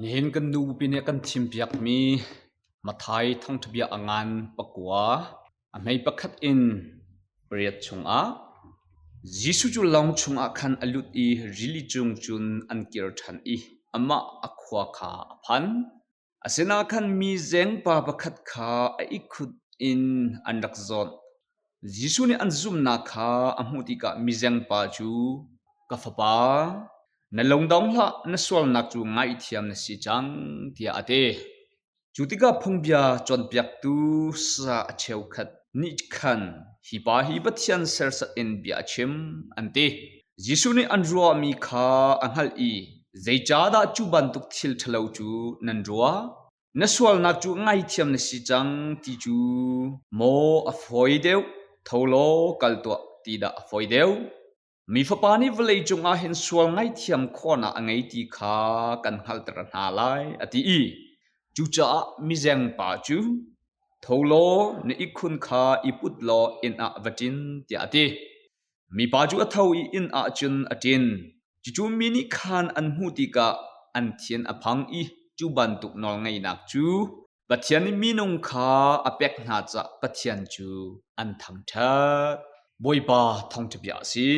Nihin kan nu bupi nih a kan thimpiakmi Matthai thawngṭhabia a ngan pakua a hmei pakhat in pariat chungah Jesuh cu lawng chungah khan a lut i rili cung cun an kir ṭhan i amah a khua kha a phan. Asinain khan mi zengpa pakhat kha a ihkhun in an rak zawnh. Jesuh nih an zumhnak kha a hmuh tikah mizengpa cu, Ka fapa, na lungdong hlah, na sualnak cu ngaihthiam na si cang, tiah a ti. Cu tikah phungbia cawnpiaktu sa a cheukhat nih khan, Hi pa hi Pathian serhsat in bia a chim, an ti. Jesuh nih an ruahmi kha a hngalh i, Zeicahdah cu bantuk thil ṭhalo cu nan ruah? Na sualnak cu ngaithiam na si cang ti cu maw a fawi deuh, tho law kal tuah ti dah a fawi deuh? Mi Fapa nih vawleicung ah hin sual ngaihthiam khawhnak a ngei ti kha kan hngalhter hna lai, a ti i cucaah mizengpa cu, Tho law na ihkhun kha i put law inn ah va ṭin, tiah a ti. Mipa cu a tho i inn ah cun a ṭin. Cucu mi nih khan an hmuh tikah an thin a phang i cu bantuk nawlngeihnak cu Pathian nih minung kha a pek hna caah Pathian cu an thangṭhat. Bawipa thawngṭha bia a si.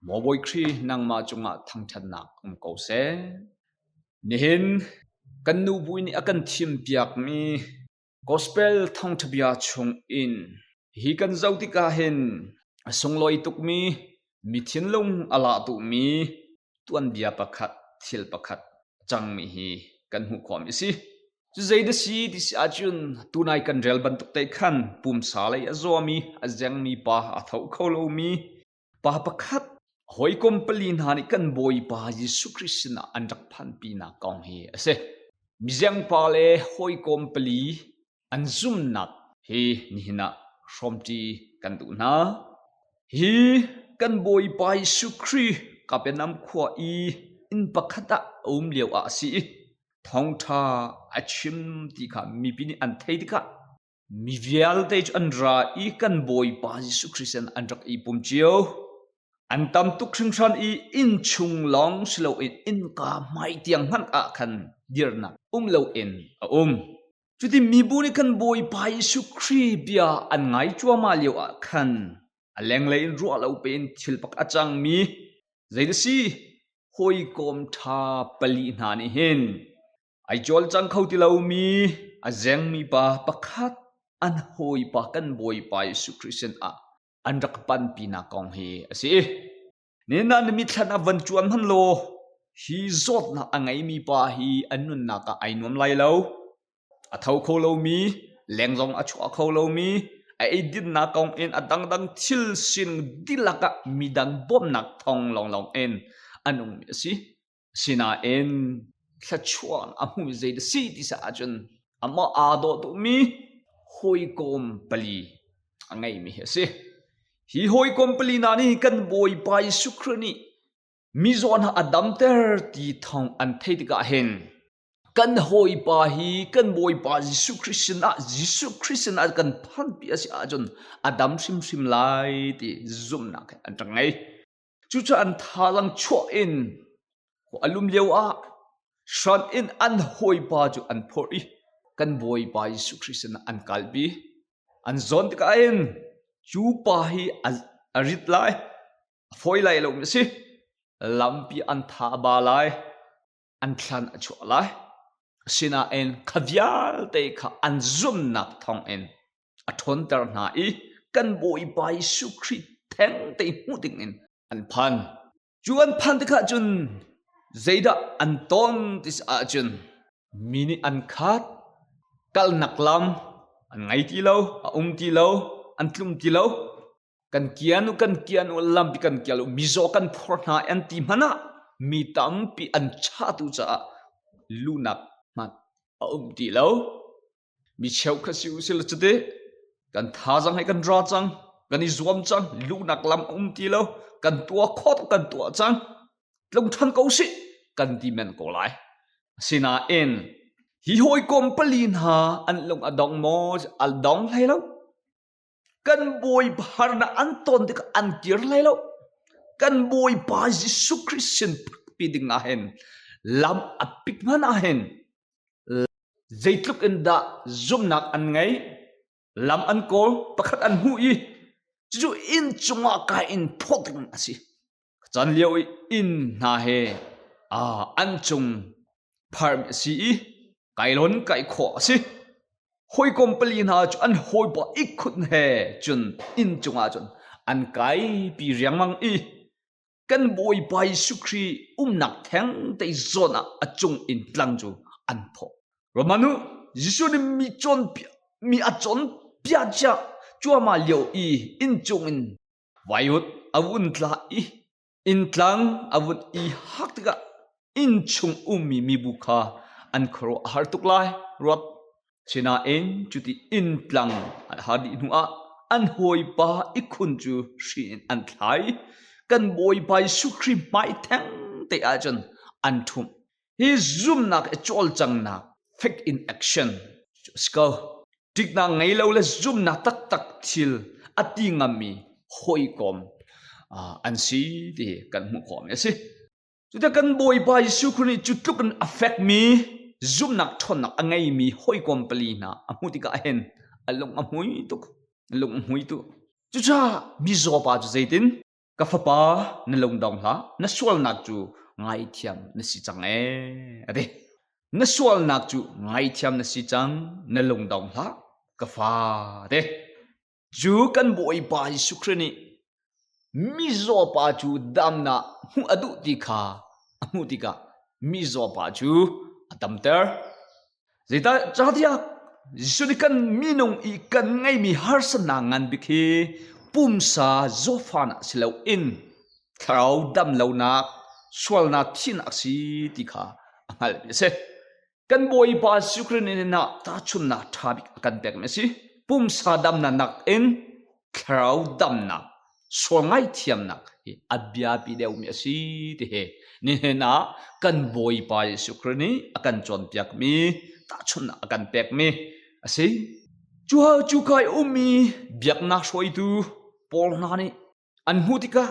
Maw Bawi Khrih nangmah cungah thangṭhatnak um ko seh. Nihin kan nubui nih a kan thimpiakmi Gospel thawngṭha bia chungin hi kan zoh tikah hin a sunglawi tukmi mi thinlung a lah tukmi tuanbia pakhat thil pakhat a cangmi hi kan hmuh khawhmi a si. Cu zei dah si ti si ahcun tunai kan rel bantuk te khan pumsa lei a zawmi a zengmi pa a tho kho lomi pa pakhat hawikom pali hna nih kan Bawipa Jesuh Khrih sinah an rak phanpinak kong hi a si. Mizengpa le hawikom pali an zumnak hi nihin ah hrawmṭi kan duh hna. Hi kan Bawipa Jesuh Khrih Kapernaum khua i inn pakhat ah a um lio ah a si i thawngṭha a chim ti kha mipi nih an theih tikah mi vialte cu an ra i kan Bawipa Jesuh Khrih sin an rak i pum cio. An tam tuk hringhran i innchung lawng si loin innka hmai tiang hmanh ah khan dirnak um loin a um. Cuti mibu nih khan Bawipa Jesuh Khrih bia an ngai cuahmah lio ah khan a lenglei in ruah lo pein thil pak a cangmi zei a si hawikom ṭha pali hna nih hin ai cawlcang kho ti lomi a zengmi pa pakhat an hawipa kan Bawipa Jesuh Khrih sin ah an rak panpinak kong hi a si. Nihin ah na mitthlan ah van cuan hmanh law hi zawtnak a ngeimi pa hi an nunnak ah ai nuam lai lo. A tho kho lomi, leng zong a chuah kho lomi, a eidinnak kong in a dangdang thil sining dihlak ah midang bawmhnak thawng lawnglawng in a nungmi a si. Asinain thluachuah a hmuh zei dah si ti ahcun amah aa dawh tukmi hawikom pali a ngeimi hi a si. Hi hawikom pali hna nih kan Bawipa Jesuh Khrih nih mizaw hna a damter ti thawng an theih tikah hin kan hawipa hi kan Bawipa Jesuh Khrih sinah Jesuh Khrih sinah kan phanpi a si ahcun a dam hrimhrim lai ti zumhnak he an rak ngei. Cucaah an thazaang chuah in a lum lio ah hran in an hawipa cu an phorh i kan Bawipa Jesuh Khrih sinah an kalpi. An zawn tikah hin cu pa hi a rit lai, a fawi lai lomi a si. Lampi an tha a ba lai, an thlan a chuah lai. Asinain kha vialte kha an zumhnak thawngin a ṭhawnter hna i kan Bawipa Jesuh Khrih thengte hmuh dingin an phan. Cu an phan tikah cun zeidah an ton ti si ahcun mi nih an khat, kalnak lam an ngei ti lo, a um ti lo, an tlum ti lo. Kan kian u, kan kian u, lampi kan kial u, mizaw kan phor hna an ti hmanh ah mi tampi an chahtu caah luhnak hmanh a um ti lo. Mi cheukhat si u sila cuti kan thazaang he kan ra cang, kan i zuam cang, luhnak lam a um ti lo, kan tuah khawh kan tuah cang, tlung ṭhan ko sih kan ti men ko lai. Asinain hi hawikom pali hna an lung a dong maw? A dong hlei lo. Kan Bawipa harnak an ton tikah an kir lai lo. Kan Bawipa Jesuh Khrih sin phakpi ding ah hin Lam a pik hmanh ah hin zeitluk in dah zumhnak an ngeih, lam an kawl, pakhat an hmuh i cucu inn cungah kai in phawt ding a si. Caan lio i inn hna he an cung pharmi a si i kailawn kai khawh a si. Hawikom pali hna cu an hawipa ihkhun he cun inn cungah cun an kaipi riangmang i kan Bawipa Jesuh Khrih umnak theng te zawn ah a cung in tlang cu an phawh. Romanu Jesuh nih mi cawnpiak mi a cawnpiak cia cuahmah lio i inn cung in Vaiwut a vun tla i inntlang a vun i hak tikah innchung ummi mibu kha an khuaruah a har tuk lai ruat. Sinain cuti inntlang an har dih hnuah an hawipa ihkhun cu hri in an thlai. Kan Bawipa Jesuh Khrih hmai theng te ahcun an ṭhumh. Hi zumhnak i cawlcanghnak faith in action cu a si ko. Ṭiknak ngei lo le zumhnak taktak thil a ti ngammi hawikom an si ti kan hmuh khawhmi a si. Cuticun kan Bawipa Jesuh Khrih nih cu tluk in a fekmi zumhnak ṭhawnnak a ngeimi hawikom pali hna a hmuh tikah hin a lung a hmui tuk. A lung a hmui tuk. Cucaah mizaw pa cu zeitin? Ka fapa, na lungdong hlah, na sualnak cu ngaithiam na si cang ee, a ti. Na sualnak cu ngaithiam na si cang, na lungdong hlah, ka fa, a ti. Cu kan Bawipa Jesuh Khrih nih mizaw pa cu damnak hmuh a duh ti kha a hmuh tikah mizaw pa cu a damter. Zeicahtiah Jesuh nih kan minung i kan ngeihmi harsatnak ngan bik hi pumsa zawtfahnak si loin thlarau damlonak, sualnak thihnak a si ti kha a hngalhmi a si. Kan Bawipa Jesuh Khrih nih nihin ah tahchunhnak ṭha bik a kan pekmi a si. Pumsa damnak nakin thlarau damnak, sual ngaihthiamnak hi a biapi deuhmi a si ti hi nihin ah kan Bawipa Jesuh Khrih nih a kan cawnpiakmi, tahchunhnak a kan pekmi a si. Cu cuka i ummi biaknak hruaitu pawl hna nih an hmuh tikah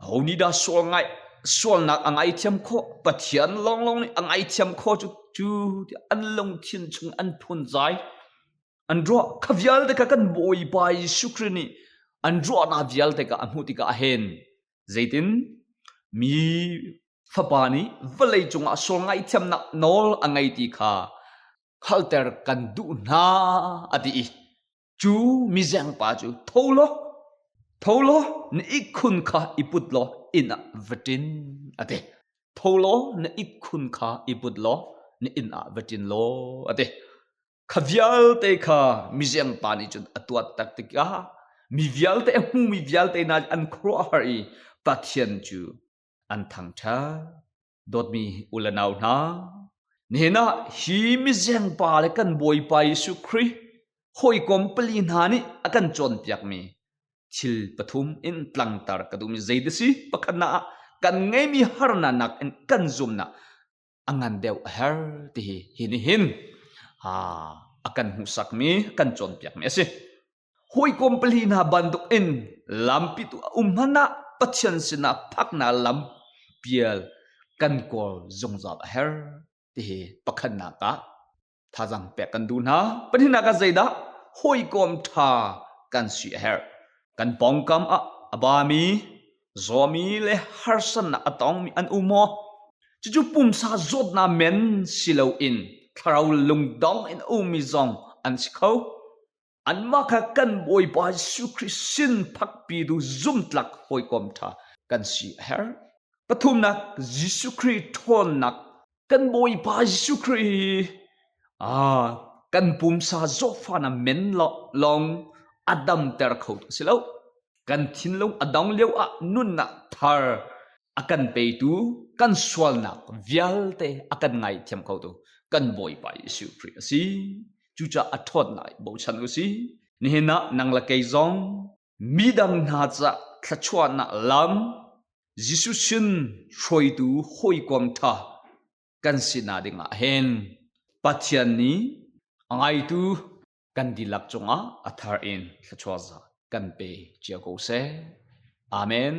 aho nih dah sual ngaih sualnak a ngaithiam khawh Pathian lawnglawng nih a ngaithiam khawh cu cu tiah an lungthin chung an phunzai An ruah kha vialte kha kan Bawipa Jesuh Khrih nih an ruahnak vialte kha a hmuh tikah hin zeitin mi fapa nih vawlei cungah sual ngaihthiamnak nawl a ngei ti kha hngalhter kan duh hna a ti i cu mizeng pa cu tho law tho law na ihkhun kha i put law inn ah va ṭin a ti. Tho law na ihkhun kha i put law na inn ah va ṭin law a ti. Kha vialte kha mizeng pa nih cun a tuah tak tikah mi vialte a hmumi vialte hna an khuaruahhar i Pathian cu an thangṭhat. Dawtmi u le nau hna, nihin ah hi mizeng pa le kan Bawipa Jesuh Khrih hawikom pali hna nih a kan cawnpiakmi thil pathum in tlangtar ka duhmi zei dah si? Pakhatnak ah kan ngeimi harnak nakin kan zumnak a ngan deuh a her ti hi hi nih hin a kan hmuhsakmi kan cawnpiakmi a si. Hawikom pali hna bantuk in lampi tu a um hmanh ah Pathian sinah phaknak lam pial kan kawl zungzal a her ti hi pakhatnak ah Thazaang pek kan duh hna. Pahnihnak ah zeidah hawikom ṭha kan si a herh. Kan pawngkam ah a bami, zawmi le harsatnak a tongmi an um maw? Cucu pumsa zawtnak men si loin thlarau lungdong in a ummi zong an si kho. Anmah kha kan Bawipa Jesuh Khrih sin phakpitu zumtlak hawikom ṭha kan si a herh. Pathumnak, Jesuh Khrih ṭhawnnak. Kan Bawipa Jesuh Khrih hi kan pumsa zawtfahnak men lawng a damter kho tu si lo. Kan thinlung a dong lio ah nunnak thar a kan petu, kan sualnak vialte a kan ngaithiam khotu kan Bawipa Jesuh Khrih a si. Cucaah a ṭhawnnak i bochan u si. Nihin ah nang le kei zong midang hna ca thluachuahnak lam Jesuh sin hruaitu hawikom ṭha kan si na ding ah hin Pathian nih a ngaitu kan dihlak cungah a thar in thluachuah za kan pe cio ko seh. Amen.